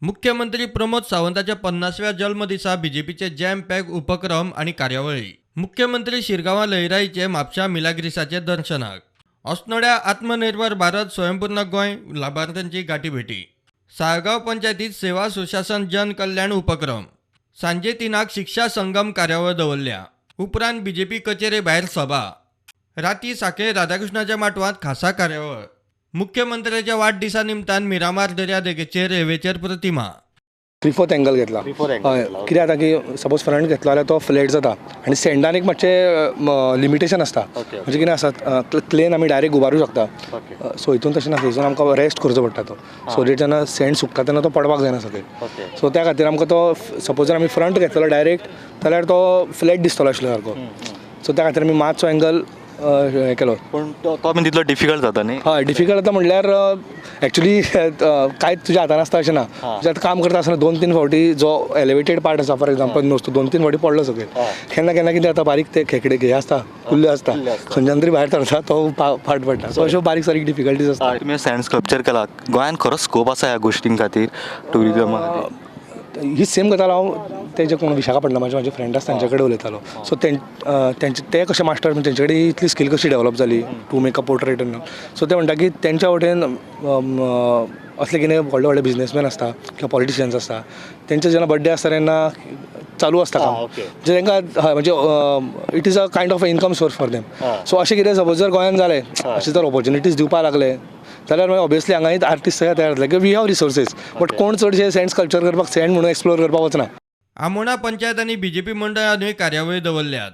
मुख्यमंत्री प्रमोद सावंताच्या 50व्या जल्मदिसा बीजेपीचे jam pack उपक्रम आनी कार्यावळी. मुख्यमंत्री शिरगांवां लयराईचे म्हापशा मिलाग्रिसाचे दर्शनाक. अस्नोड्या आत्मनिर्भर भारत स्वयंपूर्ण गोंय लाभार्थ्यांची गाठीभेटी. साळगांव पंचायतीत सेवा सुशासन जन कल्याण उपक्रम. सांजे 3क शिक्षा संगम कार्यावळ दवरल्या. उपरांत बीजेपी कचेरे भायर सभा. राती साखळे राधाकृष्णाच्या माटवांत खासा कार्यावळ. मुख्यमंत्र्याच्या वाडदिसा निमतान मिरामार दर्यादेगेचेर रेंवेचेर प्रतिमा. थ्री फोर्थ एंगल घेतला. थ्री फोर्थ एंगल हय. घेतला. कितें जाता की सपोज फ्रंट घेतलो जाल्यार तो फ्लॅट जाता आनी सँडान एक मातशें लिमिटेशन आसता. म्हणजे कितें आसा, क्लेन आमी डायरेक्ट उबारूं शकता. सो हितून तशें नासता. हितून आमकां रेस्ट करचो पडटा तो, सो that जेन्ना सँड सुकता तेन्ना तो पडपाक जायना सकयल. सो त्या खातीर आमकां तो सपोज जर आमी फ्रंट घेतलो डायरेक्ट जाल्यार तो फ्लॅट दिसतलो आशिल्लो सारको. सो त्या खातीर आमी मातसो एंगल हें केलो. पूण तो बीन तितलो डिफिकल्ट जाता न्ही? हय, डिफिकल्ट जाता. म्हणल्यार एक्चुली कांयच तुज्या हातान आसता अशें ना. तुजें आतां काम करता आसतना 2-3 फावटी जो एलिवेटेड पार्ट आसा, फॉर एग्जाम्पल नुस्तो 2-3 फावटी पडलो सकयल. केन्ना केन्ना कितें जाता, बारीक ते खेकडे हे आसता, कुल्ल्यो आसता. कुल्ल्यो आसता. खंयच्यान तरी भायर सरता, तो फाट पडटा. सो अश्यो बारीक सारीक डिफिकल्टीज आसता. तुमी सँड स्कल्पचर केला, गोंयांत खरो स्कोप आसा ह्या गोश्टीं खातीर, ट्युरिजमा खातीर? ही सेम गजाल हांव तेजे कोण विशाखापट्टणमाचे म्हाजे फ्रेंड आसा तांचे कडेन उलयतालो. सो तेंचे ते कशे मास्टर, म्हणजे तेंचे कडेन इतली स्कील कशी डेवलप जाली to make a portrait? So ते म्हणटा की तेंच्या वटेन असले कितें व्हडले व्हडले बिजनेसमॅन आसता किंवा पॉलिटिशियन्स आसता, तेंचे जेन्ना बड्डे आसता तेन्ना चालू आसता काम. म्हणजे तांकां हय, म्हणजे it is a kind of income source for them. So अशें कितें सपोज जर गोंयांत जालें, अशें जर ऑपॉर्च्युनिटीज दिवपाक लागले जाल्यार मागीर ऑब्वियसली हांगाय आर्टिस्ट सगळे तयार जातले की we have resources, but कोण चडशे सँड स्कल्पचर करपाक, सँड म्हणून एक्सप्लोर करपाक वचना. आमोणा पंचायत आनी बीजेपी मंडळानूय कार्यावळी दवरल्यात.